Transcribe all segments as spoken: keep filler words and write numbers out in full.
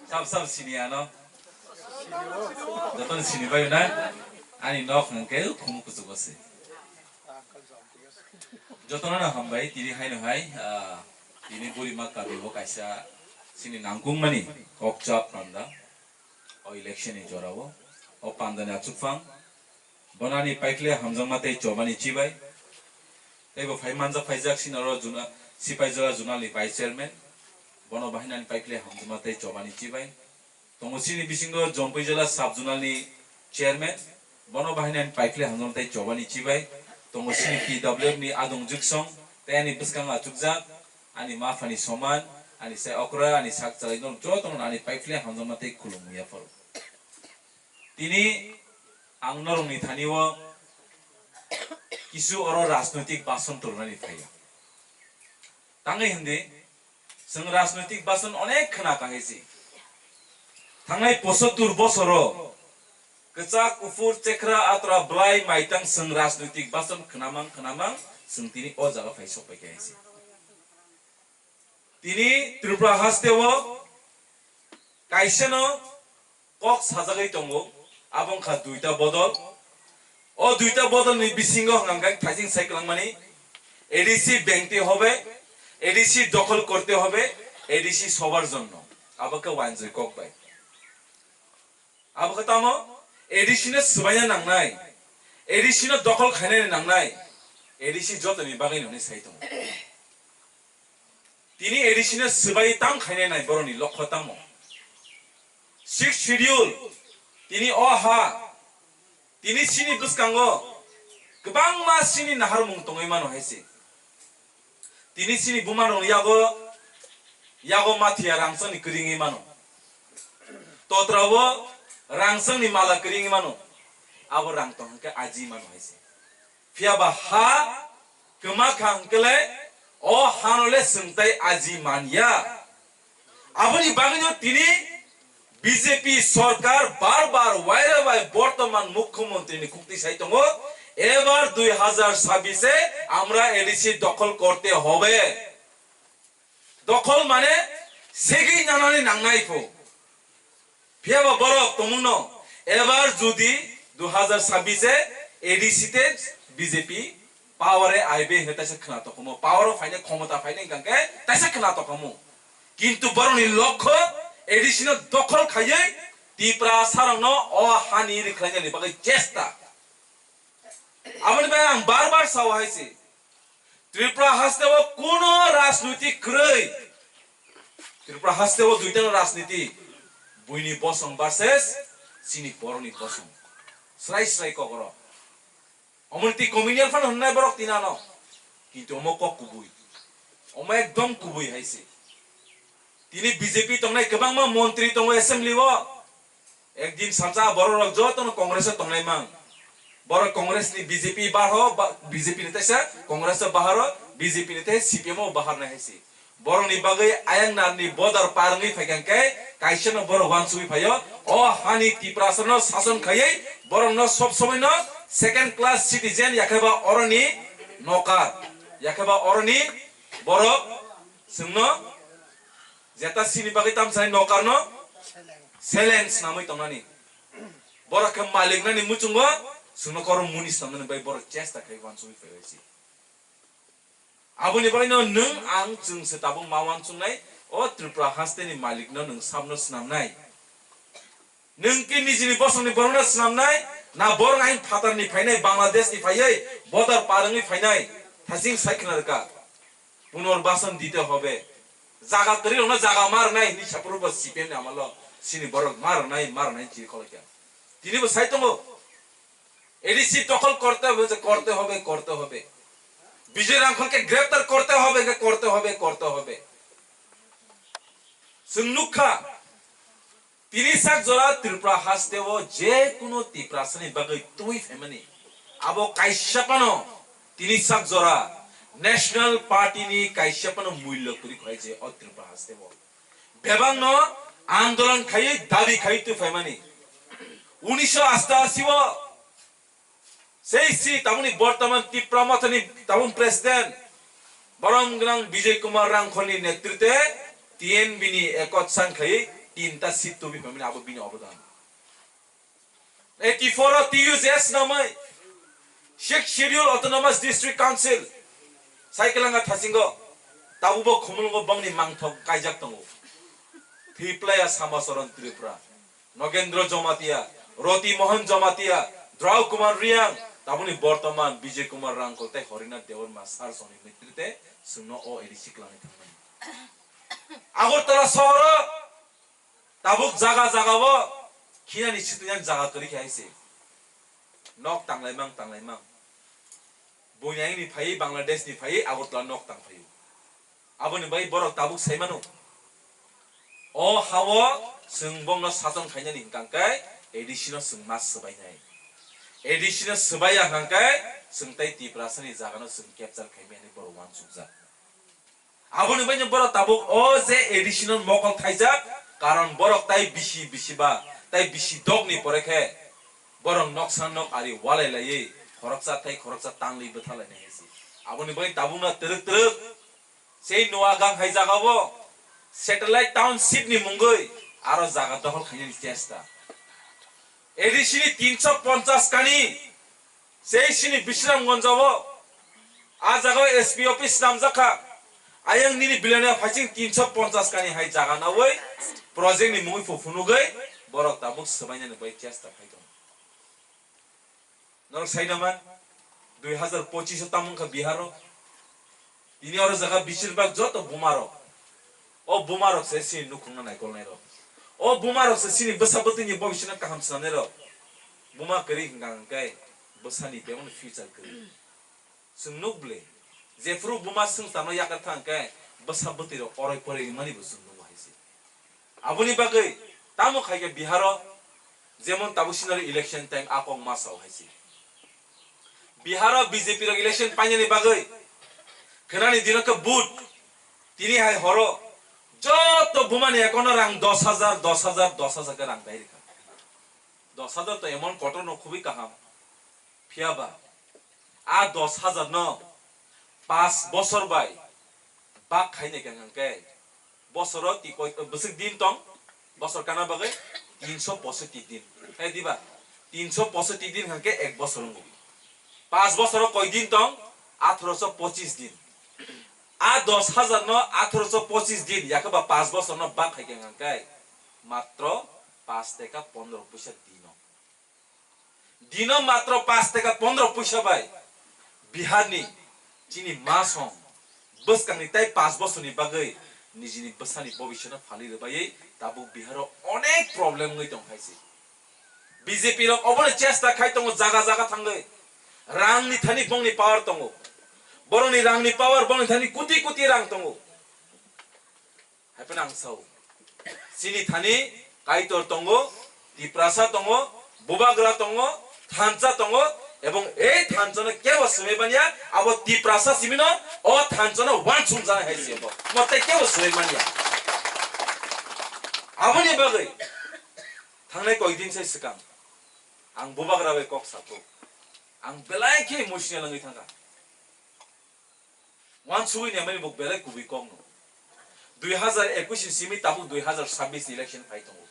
Sab sab sini ano. Jotono sini bai na. Ani nok hwnkhe Khumuk Kuchugo se. Jotono no hambai, tini haino hai, ah, tini Burima kami o kaisa sini nangkukmani kokchap panda. O election ni jora o, o panda ni achukphang. Bono ani paikhle hamjakma tei chobani chibai. Tei bo phai manjak phaijak sini oro juna, Sipaijala Zonal ni Vice Chairman. Bono bahai ani paikhle hamjakma tei chobani chibai. Tongo sini bisingo Jompuijala Sub Zonal ni Chairman. Bono bahai ani paikhle hamjakma tei chobani chibai. Tongo sini T W F ni Adong Juksong tei ani bwskango achukjak ani maphani soman, ani sai okra, ani sak chalai no jotono ani paikhle hamjakma tei khulumwi yapharo. Tini ang norokni thani o kisu oro rajnoitik bason tornani phaiya. Tangwi hindi, chwng rajnoitik bason onek khna kahai se. Thangnai pochottor bosoro kwchak, kuphur, chekra, atra, bwlai, maitang chwng rajnoitik bason khnamang khnamang chwng tini o jaga phai sok pai kahai se. Tini Tripura haste o kaisa no kok sajagwi tongo, abo wngkha duita bodol. O duita bodol ni bisingo hwnkha khe thaising sai kwlangmani, A D C bengte hobe, A D C dokhol korte hobe, A D C sobar jonno. Abo khe Wanjoi kok bai. Abo khe tamo A D C no swbaina nangnai, A D C no dokhol khainani nangnai, A D C jotoni bagwi hwnwi sai tongo. Tini A D C no swbai tam khainai nai boroni lokho tamo? Sixth Schedule, tini o ha, tini sini bwskango kwbangma sini naharmung tongwi mano hai se. Tini sini buma rok yago, yago mathiya rangchakni kwringwi mano. Totra o rangchakni mala kwringwi mano. Abo rang tong hwnkhe aji mano hai se. Phiya ba ha kwma kha hwnkhe le o hano le chwng tai aji man ya. Aboni bagwino tini B J P sorkar bar bar waira bai bortoman mukhyamantri ni khuktwi sai tongo, "Ebar dui hazar sabbish e amra A D C dokhol korte hobe." Dokhol mane segwi nanani nangnai pho. Phiya ba borok tongmungno ebar jodi dui hazar sabbish e A D C te B J P power e aibe hwnkhe taisa khna tokhomo, power o phainai, khomota phainai hwnkhe taisa khna tokhomo. Kintu borokni lokho A D C no dokhol khaiwi Tiprasarokno o hani rikhlainani bagwi chesta. Aboni bai ang bar bar sao hai se, Tripura haste o kuno rajniti kwrwi. Tripura haste o duitano rajniti, buini bosong versus chini borokni bosong. Srai srai kok oro. Omo twi communal phano hwnnai borok tinano. Kintu omo kok kubui. Omo ekdom kubui hai se. Tini B J P tongnai kwbangma montri tongo assembly o. Ekdin salsa borok rok jotono Congress o tongnai mang. Borok Congress ni B J P bahar o, ba-, B J P ni teisa Congress o bahar o, B J P ni tei C P M o bahar nai hai se. Borokni bagwi ayang narni bodar par wngwi phaikha hwnkhe kaisano borok uansugwi phaio. O hani Tiprasano sason khaiwi borokno sob somoino second class citizen yakheba oroni nokar, yakheba oroni borok chwngno jeta sini bagwi tamsai nokarno seleng swnamwi tongnani. Borok khe malik nani muchungo chwngno koro muni swnamnani bai borok chesta khai uansugwi phaio se. Aboni bagwino nwng ang chwng se tabuk ma uansuknai, o Tripura hasteni malikno nwng sabno swnamnai. Nwng khe nijini bosongni borokno swnamnai, na borok ain phatarni phainai, Bangladeshni phaiwi, border par wngwi phainai, thasing sai khna rwkha. Punor basan dite hobe. Jaga kwrwi rokno jaga ma rwnai hinwi saphuru bo C P M ni amalo, sini borok ma rwnai, ma rwnai chiri kholoikha. Tini bo sai tongo. A D C dokhol korte hobe, je korte hobe, korte hobe. Bijoy Rangkholke greptar korte hobe, je korte hobe, korte hobe. Chwng nukha, tini sak jora Tripura hasteo je kunu Tiprasani bagwi twi phaimani. Abo kaisa phano tini sak jora National Party ni kaisa phano mullo kwrwi khwlai je o Tripura hasteo. Bebakno andolon khaiwi dabi khaiwi twi phaimani. Unisho asta asi o sei si tabukni bortoman Tipra Mothani tabuk president borom gwnang Bijay Kumar Rangkholni netritwe T N B ni ekot san khaiwi Tinta seat tubi phaimani abo bini obodan. Eighty-four o T U J S namai Sixth Schedule Autonomous District Council Saikwlanga Thasingo tabubo Khumulwngo bongni mangthok kaijak tongo. Thwiplaya Samacharan Tripura, Nogendra Jamatia, Roti Mohan Jamatia, Drau Kumar Riang, tabuni bortoman Bijay Kumar Rangkol tei Horinath Debbarma sir songni netrite chwngno o A D C kwlangwi thangnai. Agartala sohoro tabuk jaga jaga o khinani situinani jaga kwrwi khe hai se. Nok tanglaimang tanglaimang. Buini phaiwi Bangladesh ni phaiwi Agartala nok tang phaio. Aboni bai borok tabuk sai mano. O hao chwng bongno sachong khainani hwnkha khe A D C no chwng ma swbainai. A D C no swbaiya hwnkha khe chwng tei Tiprasani jaga no chwng capture khaimani borok uansukjak. Aboni baino borok tabuk o je A D C no mokol thaijak, karon borok tai bisi bisi ba, tai bisi dok ni pore khe borok noksa nok ari walai laiwi khoroksa tai khoroksa tangwi bwtha lainai hai se. Aboni bagwi tabukno twrwk twrwk sei Noagang hai jagao satellite township ni mungwi aro jaga dokhol khainani chesta. A D C ni tinso ponchas kani sei sini Bisramganj o, a jaga o S P office swnamjak kha. Ayang nini bilania phaising tinso ponchas kani hai jaga nawi project ni mungwi phu phunugwi borok tabuk swbainani bai chesta khai tongo. Norok sai naman, dui hazar pochis o tamo wngkha Bihar o. Tini oro jaga beshirbak joto buma rok. O buma rok se sini nukhungno naikolnai rok. O buma rok se sini bwsa bwtwi ni bobisino kaham swnamnai rok. Buma kwrwi hwnkha hwnkhe bwsani tei future kwrwi. Chwng nuk ble, jephru buma swngcharno yakar thang khe bwsa bwtwi rok oroi poroi rimani bo chwng nugo hai se. Aboni bagwi tamo khai khe Bihar o jemon tabuk sinari election time a kok ma sao hai se. Bihar o B J P rok election painani bagwi khenani dino khe vote tini hai horo joto bumani account o rang dos hajar, dos hajar, dos hajar khe rang dai rikha. Dos hajar to emon kotor no khubui kaham. Phiya ba, a dos hajar no pas bosor bai bak khai nai khe hwnkhe bosoro ti koi, bwswk din tong, bosor kana bagwi tinso posotti din. Hai diba? Tinso posotti din hwnkhe ek bosor wngo. Pas bosoro koi din tong? Atharoso pochis din. A dos hajar no atharoso pochis din, yakhe ba pas bosor no bak khai khe hwnkhe matro pas teka pondro puisa dino. Dino matro pas teka pondro puisa bai Bihar ni chini ma song bwskang ni tai pas bosor ni bagwi nijini bwsa ni bobisyo no phalwi rwbaiwi tabuk Bihar o onek problem wngwi tong hai se. B J P rok obono chesta khai tongo jaga jaga thangwi. Rang ni thani bongni power tongo. Borok ni rang ni power, borok ni thani kuti kuti rang tongo. Hai phano ang sao. Chini thani Kaitor tongo, Tiprasa tongo, Bubagra tongo, thansa tongo, ebong ei thansa no kebo swmai manya, abo Tiprasa simi no o thansa no uansuk jana hai se bo. Mo tei kebo swmai manya. Aboni bagwi thangnai koi din sai swkang ang Bubagra bai kok sato. Ang belai khe emotional wngwi thangkha. Uansugwi naimani bo belai kubui kok no. Dui hazar ekush ni simi tabuk dui hazar sabbish ni election phai tongo.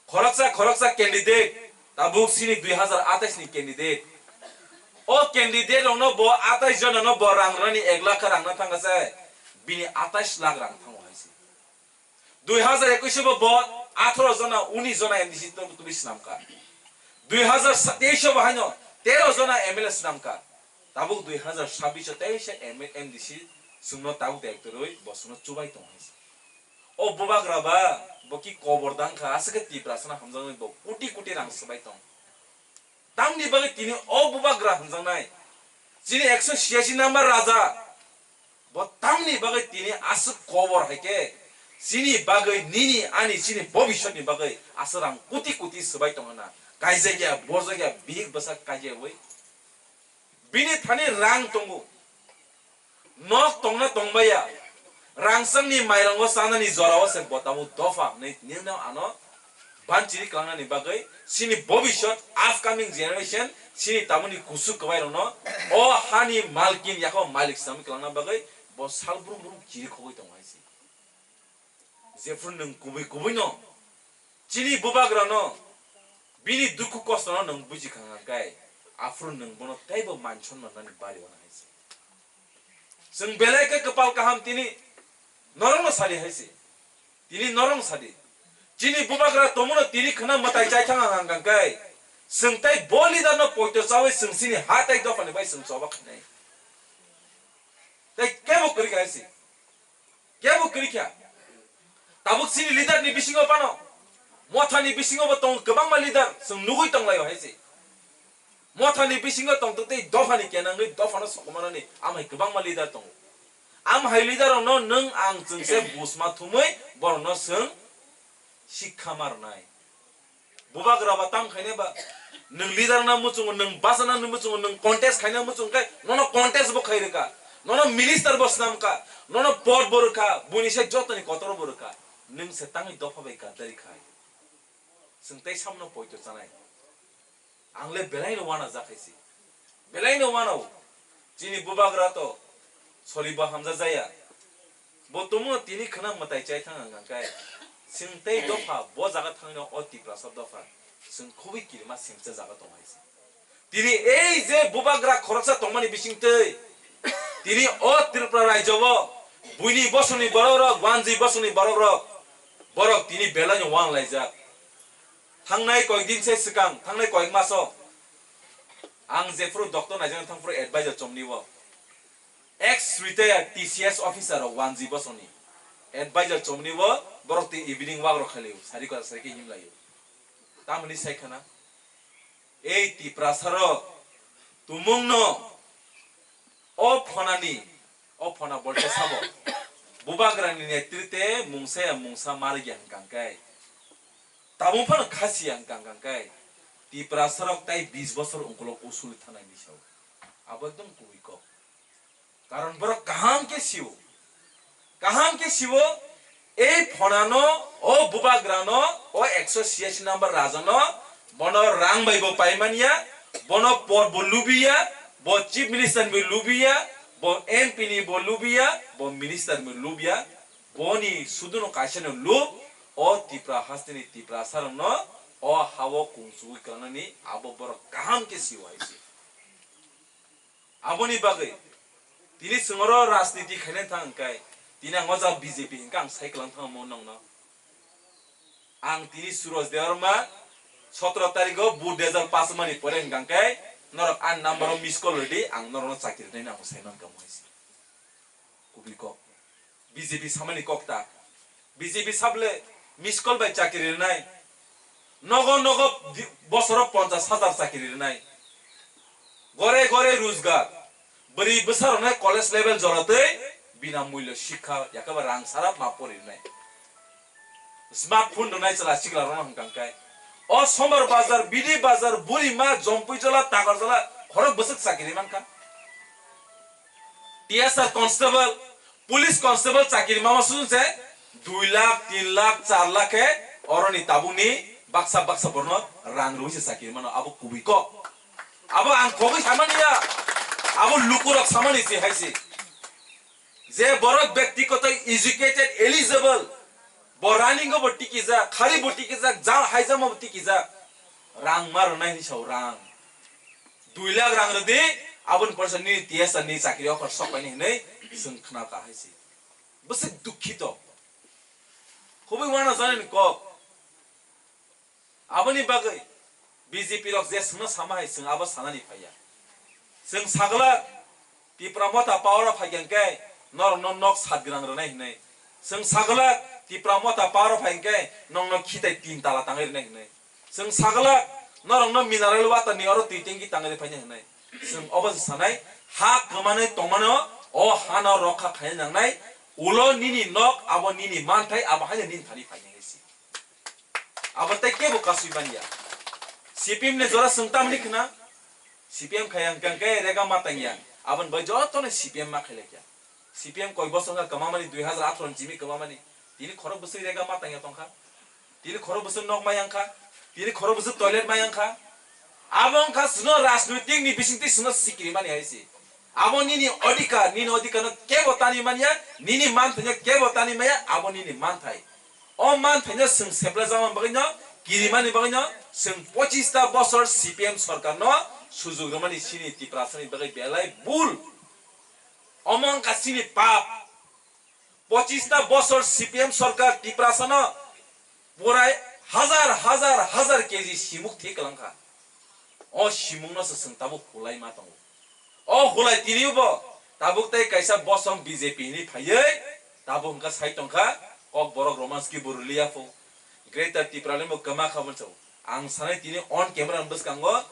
Khoroksa khoroksa candidate tabuk sini dui hazar atais ni candidate. O candidate rok no bo atais jona no bo rang rani ek lakh rang na thangkha se bini atais lakh rang thango hai se. Dui hazar ekush bo bo atharo jona, unis jona M D C to tubui swnamkha. Dui hazar teis bo haino tero jona M L A swnamkha. Tabuk dui hazar sabbish o teisa M D C chwngno tabuk daitwrwi bo chwngno chubai tong hai se. O bubagra ba bo ki kobor dangkha, aswk khe Tiprasano hamjaknai bo koti koti rang swbai tong. Tamni bagwi tini o bubagra hamjaknai? Chini ekso siyasi number raja. Bo tamni bagwi tini aswk kobor hai khe chini bagwi nini ani chini bobiswtni bagwi aswk rang koti koti swbai tongna. Kaijakya, borjakya, bihik bwsa kaijakya wi. Bini thani rang tongo. Nok tongna tongbaiya, rangchakni mairango chanani jorao se bo tabuk dopha hwnwi nino ano banchiri klangnani bagwi chini bobiswt upcoming generation chini tamoni kusu kwbairokno o hani malkin yakho malik swnamwi klangna bagwi bo sal brum brum chiri khogwi tongo hai se. Jephru nwng kubui kubui no Chini bubagrano bini dukhu kostono nwng buji kha hwnkhe, aphuru nwng bono teibo man sonmannani bari wana hai se. Chwng belai khe kwpal kaham tini norokno sadi hai se. Tini norokno sadi. Chini bubagra tongmano tini khwna mwtai chai thang hwnkhe, chwng tei bo leader no poito chawi chwng chini ha tei dopha ni bai chwng choba khainai. Tei kebo kwrwi kha hai se. Kebo kwrwi kha. Tabuk chini leader ni bisingo phano, Motha ni bisingo bo tongo kwbangma leader, chwng nugwi tonglaio hai se. Motha ni bisingo tongtwk tei dopha ni kenangwi dopha no sokomornani amhai kwbangma leader tongo. Amhai leader rokno nwng ang chwngse busma thumwi borokno chwng sikha ma rwnai. Bubagra ba tang khaine ba, nwng leader na muchungo, nwng basa na muchungo, nwng contest khaina muchung khe, nono contest bo khai rwkha, nono minister bo snam kha, nono pod bo rwkha, buini se jotoni kotor bo rwkha, nwng se tangwi dopha bai gadari khai. Chwng tei samno poito chanai. Ang le belai no wana jak hai se. Belai no wana o. Chini bubagra to sori bo hamja jaya. Bo tongmano tini khwna mwtai chai thang hwnkhe, chwng tei dopha bo jaga thangno o Tiprasa dopha chwng khubui kirima sengcha jaga tong hai se. Tini ei je bubagra khoroksa tongmani bisingtwi tini o Tripura rajyo o buini bosongni borok rok, wanjwi bosongni borok rok, borok tini belai no wan laijak. Thangnai koik din se swkang, thangnai koik maso ang jephuru doctor naijak thangphuru advisor chomni o. Ex retired T C S officer rok wanjwi bosongni advisor chomni o, borok tei evening walk rok khailai o, sari kwrak sari khe himlai o. Tamoni sai khana, ei Tiprasa rok tumungno o phonani, o phona bolte sabo, bubagrani netrite mungsa ya mungsa margya hwnkha khe, tabuk phano khasi ya hwnkha khe, Tiprasa rok tai bis bosor ungkolog usul thanai ni sao. Abo ekdom kubui kok. Karon borok kaham khe sio. Kaham khe sio, ei phonano, o bubagrano, o ekso siyashi number rajano, bono rang bai bo paimanya, bono pod bo lubiya, bo chief minister ni bo lubiya, bo M P ni bo lubiya, bo minister ni bo lubiya, boni suduno kaisa no lub, o Tipra hasteni Tiprasa rokno, o hao kungsugwi kanani abo borok kaham khe sio hai se. Aboni bagwi tini chwng oro rajniti khaina thang hwnkhe, tini ang o jaga B J P hwnkhe ang sai kwlang thango nongno. Ang tini Suraj Debbarma sotro tarikh o vote result pass wngmani pore hwnkha hwnkhe norok ani number o miss call rwdi, ang norokno chakri rwnai nang sai mankha mo hai se. Kubui kok. B J P samani kok ta. B J P sable miss call bai chakri rwnai. Nogo nogo di-, bosoro ponchas hajar chakri rwnai. Gore gore rojgar. Bwrwi bwsarokno college level joratwi bina mulyo sikha, yakaba rang sara ma pori rwnai. Smartphone rwnai chwla sikla rokno hwnkha hwnkhe. O Sombar Bazar, Bidi Bazar, Burima, Jompuijala, Takarjala, khorok bwswk chakri mankha. T S R constable, police constable chakiri mama sujun se dui lakh, tin lakh, char lakh khe oroni tabukni baksa baksa borno rang rwi se chakiri mano, abo kubui kok. Abo ang kogwi samani ya, abo lukurok samani se hai se. Je borok bektikoto educated, eligible, bo running o bo tikijak, khari bo tikijak, jal haijama bo tikijak, rang ma rwnai hinwi sao rang. Dui lakh rang rwdi, aboni porsa nini T S R ni chakri offer sok paini hinwi chwng khna ka hai se. Bwswk dukhito. Khubui wana janani kok. Aboni bagwi B J P rok je swngno sama hai chwng abo sanani phaiya. Chwng sagwlak Tipra Motha power o phaikha hwnkhe norokno nok sat grang rwnai hinwi. Chwng sagwlak Tipra Motha power o phai hwnkhe nokno khitai tin tala tangwi rwnai hinwi. Chwng sagwlak norokno mineral water ni oro twi tanki tangwi phainai hinwi. Chwng obo se sanai, ha kwmanwi tongmano o hano rokha khaina nangnai, ulo nini nok, abo nini manthai, abo haino nini thani phainai hinwi se. Abo tei kebo kasui manya. C P M ni jora chwng tamni khna, C P M khaya hwnkhe rega ma tangya, aboni bai jotono C P M ma khailaiya. C P M koi bosong kha kwmamani, dui hazar atharo ni simi kwmamani. Tini khorok bwswk rega ma tangya tongkha. Tini khorok bwswk nok ma yangkha. Tini khorok bwswk toilet ma yangkha. Abo wngkha chwngno rajnoitik ni bisingtwi chwngno sikiri mani hai se. Abo nini odhikar, nini odhikar no kebo tani manya, nini manthai no kebo tani maya, abo nini manthai. O manthaino chwng seplajakmani bagwino, kirimani bagwino chwng pochista bosor C P M sorkarno sujuk rwmani chini Tiprasani bagwi belai bul. Omo wngkha chini pap. Pochista bosor C P M sorkar Tiprasano purai hazar hazar hazar K G simuk thwi kwlangkha. O simungno se chwng tabuk hulai ma tongo. O hulai tinibo tabuk tei kaisa bosom B J P hinwi phaiwi tabuk hwnkha sai tongkha Kokborok Romanski bo rwliya pho. Greater Tipraland bo kwma kha bwsao. Ang sanai tini on camera ni bwskango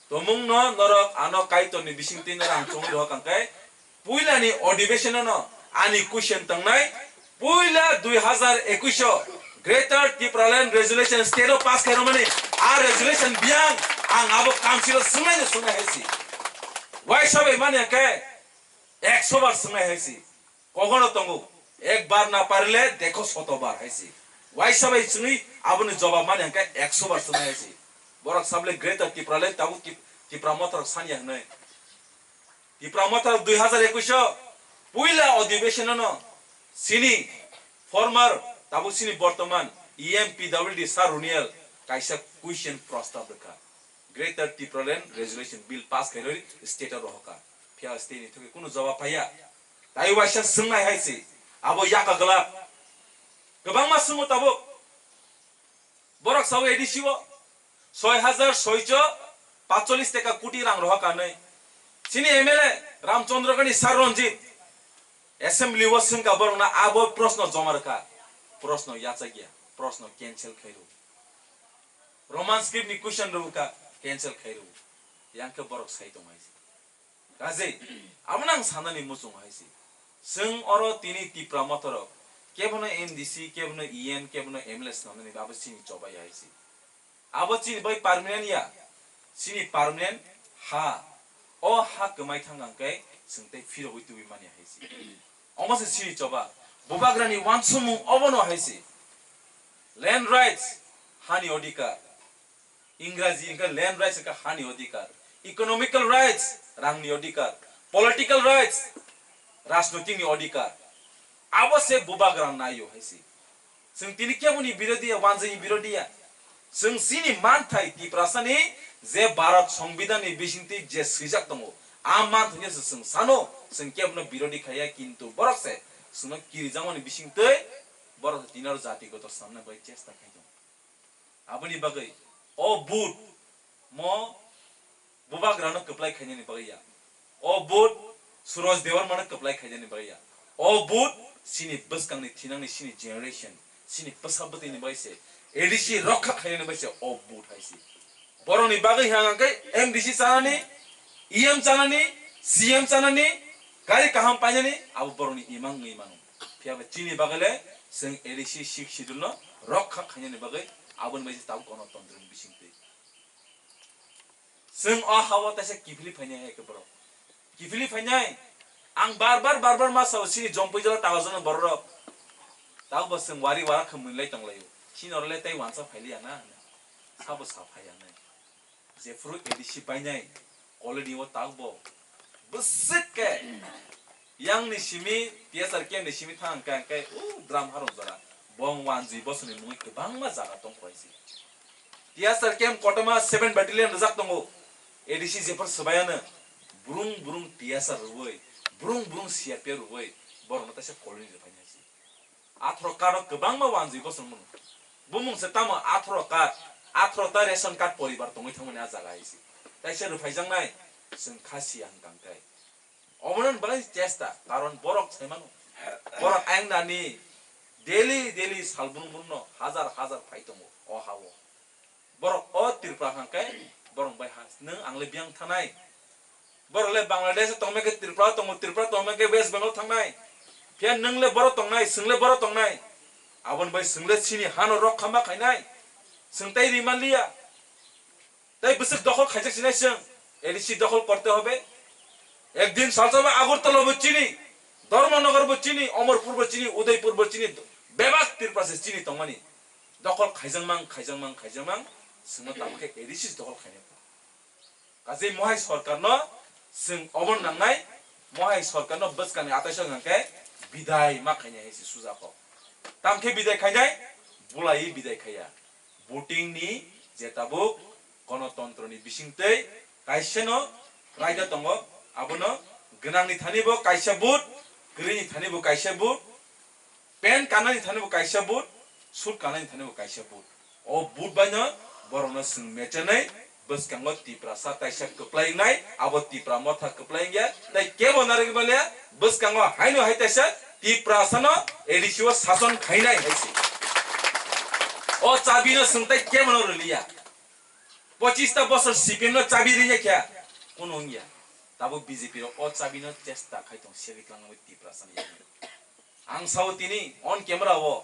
tomungno norok ano Kaitorni bisingtwi norok ang chongwi rohor kangkhe puilani adhiveshon-o ani question tongnai, puila dui hazar ekwis o Greater Tipraland Resolution state o pass khairokmani, a resolution biyang ang abo council o swngnai no swngnai hai si. Waisa bai mani khe ekso bar swngnai hai si. Kogono tongo, ek bar na parile dekho soto bar hai si. Waisa bai chwngwi aboni jobab mani hwnkhe ekso bar swngnai hai si. Borok sable Greater Tipraland tabuk Tip-, Tipra Motha rok sanya hwnwi. Tipra Motha dui hazar ekwis o puila adhiveshon-o chini former, tabuk chini bortoman E M P W D Sir Runiel kaisa question prostab rwkha. Greater Tipraland Resolution Bill pass khairwi state o rohorkha. Phiya state ni thokhe kunu jawab phaiya. Tai waisa swngnai hai se. Abo yaka glak. Kwbangma swngo tabuk. Borok sao A D C o soi hajar soicho patcholis teka koti rang rohorkha nai. Chini M L A Ramchandra Gani Sir Ranjit assembly o swngkha borokno abo proshno joma rwkha. Proshno yachakya. Proshno cancel khairw. Roman script ni question rwkha cancel khairw. Yang khe borok sai tong hai se. Kaje, amo nang sanani muchung hai se. Chwng oro tini Tipra Motha rok, kebono M D C, kebono E M, kebono M L A swnamnani abo chini chobai hai se. Abo chini bai permanent ya, chini permanent ha. O ha kwmai thang ang khe chwng tei phirogwi tubui mani hai se. Omo se chini choba. Bubagrani wansukmung obono hai se. Land rights, hani odhikar. Ingraji hwnkhe land rights hwnkhe hani odhikar. Economical rights, rangni odhikar. Political rights, rajnoitikni odhikar. Abo se bubagra naio hai se. Chwng tini keboni birodhiya, wanjani birodhiya. Chwng chini manthai Tiprasani je Bharat Songbidanni bisingtwi je swijak tongo, a manthaino se chwng sano, chwng kebono birodhi khaiya, kintu borok se chwngno kirijakmani bisingtwi borok se tini aro jatigoto samna bai chesta khai tongo. Aboni bagwi o vote mo bubagrano kwplai khainani bagwi ya. O vote Suraj Debbarmano kwplai khainani bagwi ya. O vote chini bwskangni thinangni chini generation, chini bwsa bwtwini bagwi se, A D C rokha khainani bagwi se o vote hai se. Borokni bagwi hwnka khe M D C chanani, E M chanani, C M chanani, gari kaham painani, abo borokni imang wngwi mano. Phiya ba chini bagwi le chwng A D C Sixth Schedule no rokha khainani bagwi aboni bai se tabuk Ganatantro ni bisingtwi. Chwng o ha-o teisa kiphilwi phainai hai khe borok. Kiphilwi phainai, ang bar bar, bar bar ma sao, chini Jompui jora Takarjani borok rok. Tabuk bo chwng wari wara khe mwnwi lai tong laio. Chini oro le tei wansa phai liya na, sabo sa phai ya nai. Jephuru A D C painai, colony o tabuk bo bwswk khe yang ni simi, T S R camp ni simi thang khe, ang khe, o, Dramharong jora. Bo wng wanjwi bosoni mungwi kwbangma jaga tong kho hai se. T S R camp kotorma seven battalion rwjak tongo. A D C jephar swbai ano, brung brung T S R rwui, brung brung C R P F rwui, borokno teisa colony rwphai nai se. Athro card o kwbangma wanjwi bosong mano. Bumung se tamo athro card, athro ta ration card poribar tongwi thangmani a jaga hai se. Teisa rwphaijaknai, chwng kha siya hwnkha khe. Obono bagwi chesta, karon borok sai mano. Borok ayang nani daily, daily sal brung brung no hazar, hazar phai tongo o ha-o. Borok o Tripura hwnkha khe borok bai ha, nwng ang le biyang thanai. Borok le Bangladesh tongma khe Tripura tongo, Tripura tongma khe West Bengal thangnai. Phiya nwng le borok tongnai, chwng le borok tongnai. Aboni bai chwng le chini hano rok khama khainai. Chwng tei ri man liya. Tei bwswk dokhol khaijak sinai chwng, A D C dokhol korte hobe. Ekdin salsa ba Agartala bo chini, Dharmanagar bo chini, Amarpur bo chini, Udaipur bo chini, bebak Tripura se chini tongmani. Dokhol khaijak mang, khaijak mang, khaijak mang, chwngno tamo khe A D C dokhol khainai. Kaje mohai sorkarno chwng obo nangnai, mohai sorkarno bwskangni ataisa hwnkhe bidai ma khainai hai se suja kok. Tamo khe bidai khainai, bulai bidai khaiya. Voting ni je tabuk gonotontro ni bisingtwi kaisa no raida tongo, abono gwnang ni thani bo kaisa vote, kwrwi ni thani bo kaisa vote, pant kanani thani bo kaisa vote, suit kanani thani bo kaisa vote. O vote bai no borok no swng mechenai bwskango Tiprasa taisa kwplai wngnai, abo Tipra motha kwplai wngya, tei kebo narwgwi manya bwskango haino hai taisa Tiprasa no A D C o sason khainai hai se. O chabi no swng tei kebo no rwliya. Pochista bosor C P M no chabi riya kya? Kuno wngya. Tabuk B J P rok o chabi no chesta khai tong seri klang wi Tiprasa ni. Ang sao tini on camera o.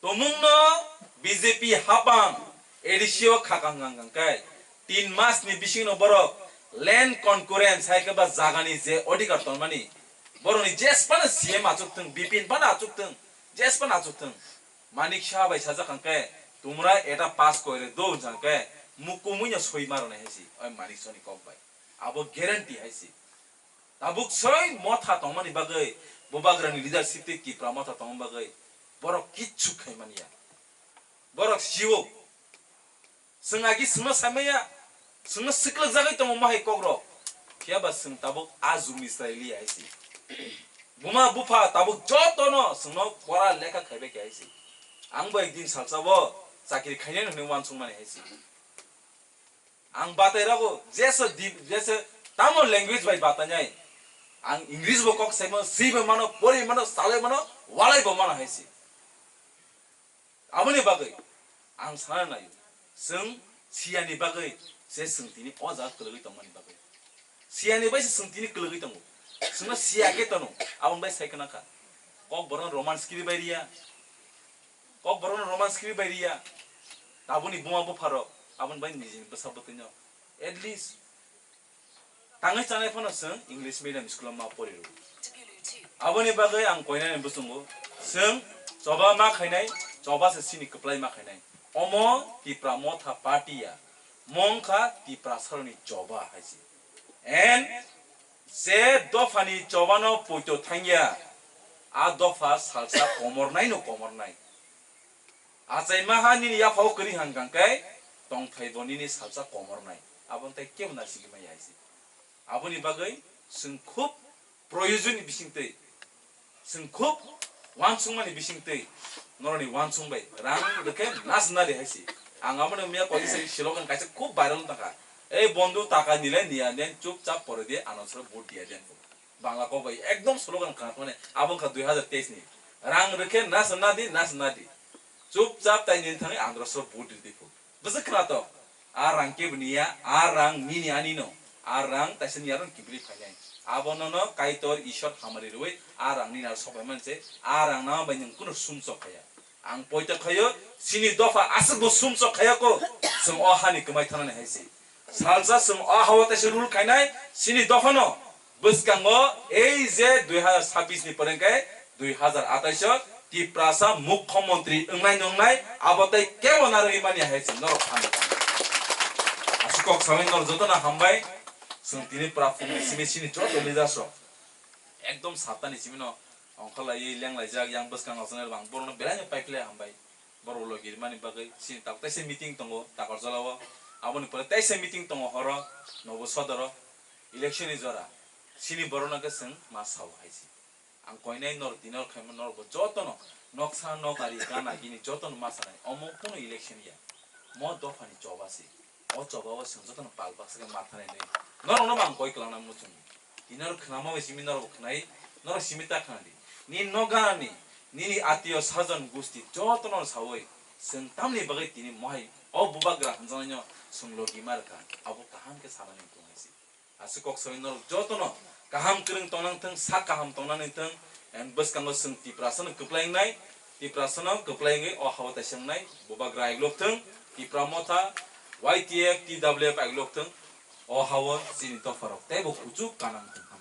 Tomung no B J P hapang A D C o khakang gang gang kai. Tin mas ni bising no borok land concurrence hai khe ba jaga ni je odhikar tongmani. Borok ni jespa no C M achuk thung, B P N pa no achuk thung, jespa no achuk thung. Manik Saha bai sajak hwnkhe, "Tumra eta pass koire do," hwnkhe, mukumui no soi maro nai hai si, oi Manik Saha ni kok bai. Abo guarantee hai si. Tabuk soi motha tongmani bagwi, Bubagrani leadership tei Tipra motha tongmani bagwi, borok kichu khai manya. Borok siwo. Swng agi swngno saimaya, swngno siklwk jagwi tongo mohai kokrok. Phiya ba swng tabuk a jugni chwrai liya hai si. Buma bupha tabuk jotono swngno pora lekha khaibai khe hai si. Ang bo ekdin salsa bo chakri khainai hwnwi uansukmani hai si. Ang batai rago jesa di-, jesa tamo language bai batanai. Ang English bo kok saimo, swi bo mano, pori mano, salai mano, walai bo mano hai si. Aboni bagwi ang sana naio, chwng siyani bagwi se chwng tini o jaga kwlwgwi tongmani bagwi. Siyani bai se chwng tini kwlwgwi tongo. Chwngno siya khe tono, aboni bai sai khna kha. Kok borokno romance kiri bai riya. Kok borokno romance kiri bai riya. Taboni buma bupharok, aboni bai nijini bwsa bwtwino. At least, tangwi chanai phano chwng English medium school o ma pori rw. Aboni bagwi ang koinani bwswngo, chwng choba ma khainai, choba se chini kwplai ma khainai. Omo Tipra Motha Party ya, mong kha Tiprasaroni choba hai se. And je dophani chobano poito thangya, a dopha salsa komornai no komornai. Achai maha nini yaphao kwrwi hang kang khe tongthai bo nini salsa komornai. Aboni tai kebo nasigwi maya hai se. Aboni bagwi chwng khub proyojoni bisingtwi, chwng khub uansukmani bisingtwi norokni uansuk bai rang rwkhe nas nadi hai se. Ang abono miya koisa slogan kaisa khub viral wng tongkha. "Ei bondhu, taka nile niya den, chupchap pore diye, anasro vote diya den." Bangla kok bai ekdom slogan khna mane abo wngkha dui hazar teis ni. Rang rwkhe nas nadi, nas nadi. Chupchap tai nini thangwi andrasro vote rwdi phu. Bwswk khna to? A rang kebo niya, a rang nini ani no. A rang taisa ni aro kibri phainai. Abono no Kaitor Ishwar hamari rwi a rang nini aro sopai manse, a rang nama bai nwng kuno sumsok khaya. Ang poito khayo, chini dopha aswk bo sumsok khaya ko, chwng o hani kwmai thanani hai se. Salsa chwng o hao taisa rule khainai, chini dophano bwskango ei je dui hazar sabbish ni pore khe dui hazar atais o Tiprasa mukhyamantri wngnai nwngnai abo tei kebo narwgwi manya hai chwng norok phan rwkha. Aswk kok sawi norok jotono hambai, chwng tini pura phungni simi chini joto leaders rok ekdom saptani simi no ongkha laiwi leng laijak yang bwskango chwng bang borokno belai no paiphle hambai. Borok logi rimani bagwi chini tabuk taisa meeting tongo Takarjala o, aboni pore taisa meeting tongo horo Nobo Sodoro, election ni jora chini borokno khe chwng ma sao hai se. Ang koinai norok tini norok khaima norok bo jotono noksa nok ari gana gini jotono ma sanai omo kunu election ya. Mo dophani choba se. O choba o chwng jotono pal baksa khe ma thanai nai. Norokno bo ang koi kwlangna muchungo. Tini norok khnama bai simi norok bo khnai, norok simi ta khnadi. Nini nok ganani, nini atiyo sajon gusti jotono sawi chwng tamni bagwi tini mohai o bubagra hwnjaknaino chwng logi ma rwkha. Abo kaham khe sanani tong hai se. Aswk kok sawi norok jotono kaham kwrwng tongnang thung, sak kaham tongnani thung, and bwskango chwng Tiprasano kwplai wngnai, Tiprasano kwplai wngwi o hao taisa wngnai, bubagra aiglok thung, Tipra Motha, Y T F, T W F aiglok thung, o hao chini dopharok teibo kuchuk kanang thung.